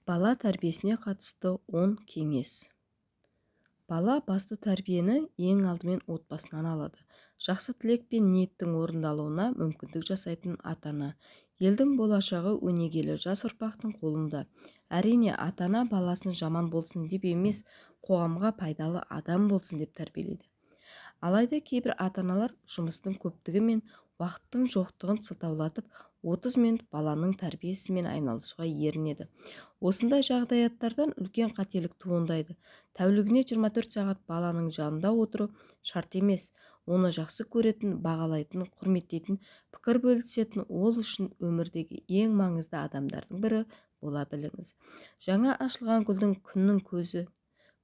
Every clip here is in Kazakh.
Бала тәрбиесіне қатысты 10 кеңес. Бала басты тәрбиені ең алдымен отбасынан алады. Жақсы тілек пен ниеттің орындалуына мүмкіндік жасайтын ата-ана. Елдің болашағы өнегелі жас ұрпақтың қолында. Әрине, ата-ана баласын жаман болсын деп емес, қоғамға пайдалы адам болсын деп тәрбиелейді. Алайда кейбір ата-аналар жұмыстың көптігі мен уақыттың жоқтығын сылтаулатып, 30 минут баланың тәрбиесімен айналысуға ерінеді. Осындай жағдаяттардан үлкен қателік туындайды. Тәулігіне 24 сағат баланың жанында отыру шарт емес. Оны жақсы көретін, бағалайтын, құрметтейтін, пікір бөлісетін ол үшін өмірдегі ең маңызды адамдардың бірі бола біліңіз. Жаңа ашылған гүлдің күннің көзі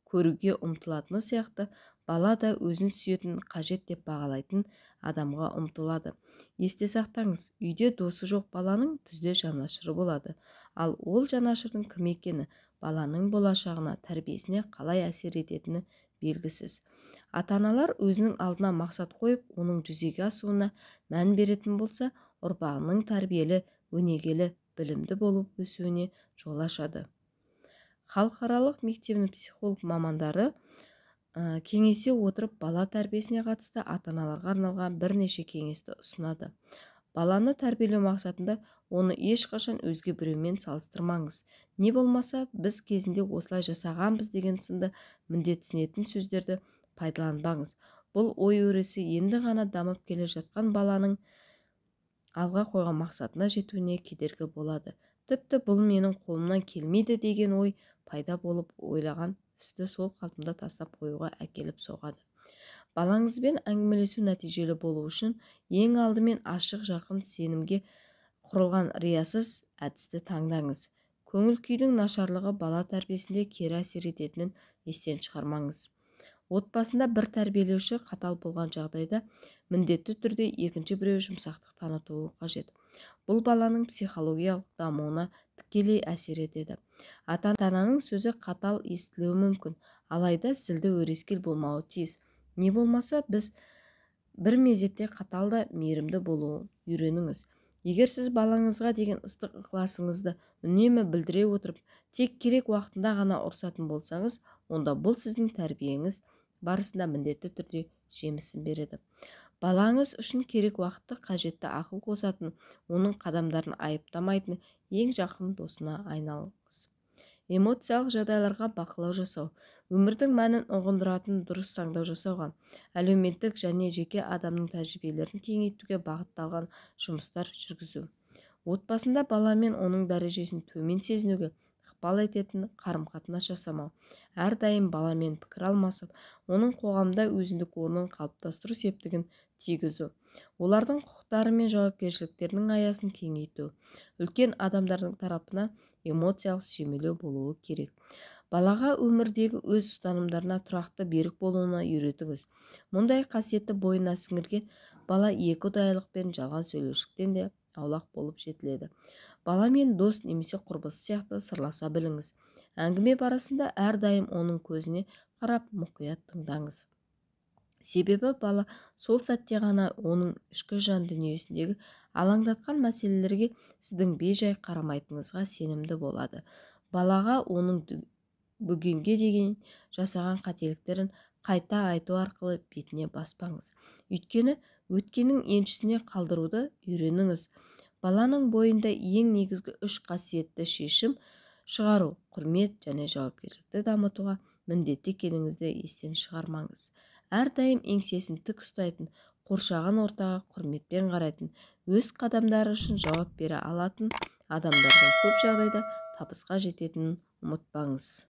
көруге ұмтылатыны сияқты, бала да өзін сүйетін, қажет деп бағалайтын адамға ұмтылады. Есте сақтаңыз, үйде досы жоқ баланың түзде жанашыры болады. Ал ол жанашырдың кім екені, баланың болашағына, тәрбиесіне қалай әсер ететіні белгісіз. Ата-аналар өзінің алдына мақсат қойып, оның жүзеге асуына мән беретін болса, ұрпағының тәрбиелі, өнегелі, білімді болып өсуіне жол ашады. Халықаралық мектебінің психолог мамандары кеңесе отырып, бала тәрбиесіне қатысты ата-аналарға арналған бірнеше кеңесті ұсынады. Баланы тәрбиелеу мақсатында оны ешқашан өзге біреумен салыстырмаңыз. Не болмаса, біз кезінде осылай жасағанбыз деген сынды міндетсінетін сөздерді пайдаланбаңыз. Бұл ой өресі енді ғана дамып келе жатқан баланың алға қойған мақсатына жетуіне кедергі болады. Тіпті бұл менің қолымнан келмейді деген ой пайда болып, ойлаған істі сол қалпында тастап қоюға әкеліп соғады. Балаңызбен әңгімелесу нәтижелі болу үшін ең алдымен ашық, жарқын, сенімге құрылған риясыз әдісті таңдаңыз. Көңіл күйдің нашарлығы бала тәрбиесінде кері әсер ететінін естен шығармаңыз. Отбасында бір тәрбиелеуші қатал болған жағдайда міндетті түрде екінші біреу жұмсақтық танытуы қажет. Бұл баланың психологиялық дамуына тікелей әсер етеді. Ата-ананың сөзі қатал естілуі мүмкін, алайда зілді өрескел болмауы тиіс. Не болмаса, біз бір мезетте қатал да мейірімді болуын үйреніңіз. Егер сіз балаңызға деген ыстық ықыласыңызды үнемі білдіре отырып, тек керек уақытында ғана ұрсатын болсаңыз, онда бұл сіздің тәрбиеңіз барысында міндетті түрде жемісін береді. Балаңыз үшін керек уақытты қажетті ақыл қосатын, оның қадамдарын айыптамайтын ең жақын досына айналыңыз. Эмоциялық жағдайларға бақылау жасау, өмірдің мәнін ұғындыратын дұрыс таңдау жасауға, әлеуметтік және жеке адамның тәжірибелерін кеңейтуге бағытталған жұмыстар жүргізу. Отбасында баламен оның дәрежесін төмен сезінуге ықпал ететін қарым-қатынас жасамау, әрдайым баламен пікір алмасып, оның қоғамда өзіндік орнын қалыптастыру септігін тигізу, олардың құқықтары мен жауапкершіліктерінің аясын кеңейту, үлкен адамдардың тарапынан эмоциялық сүйемелеу болуы керек. Балаға өмірдегі өз ұстанымдарына тұрақты берік болуына үйретіңіз. Мұндай қасиетті бойына сіңірген бала екі ұдайылық пен жалған сөйлеушіліктен де аулақ болып жетіледі. Баламен дос немесе құрбысы сияқты сырласа біліңіз. Әңгіме барысында әрдайым оның көзіне қарап мұқият тыңдаңыз. Себебі бала сол сәтте ғана оның ішкі жан дүниесіндегі алаңдатқан мәселелерге сіздің бейжай қарамайтыныңызға сенімді болады. Балаға оның бүгінге деген жасаған қателіктерін қайта айту арқылы бетіне баспаңыз. Өйткені өткеннің еншісіне қалдыруды үйреніңіз. Баланың бойында ең негізгі үш қасиетті шешім шығару, құрмет және жауапкершілікті дамытуға міндетті екеніңізді естен шығармаңыз. Әрдайым еңсесін тік ұстайтын, қоршаған ортаға құрметпен қарайтын, өз қадамдары үшін жауап бере алатын адамдардың көп жағдайда табысқа жететінін ұмытпаңыз.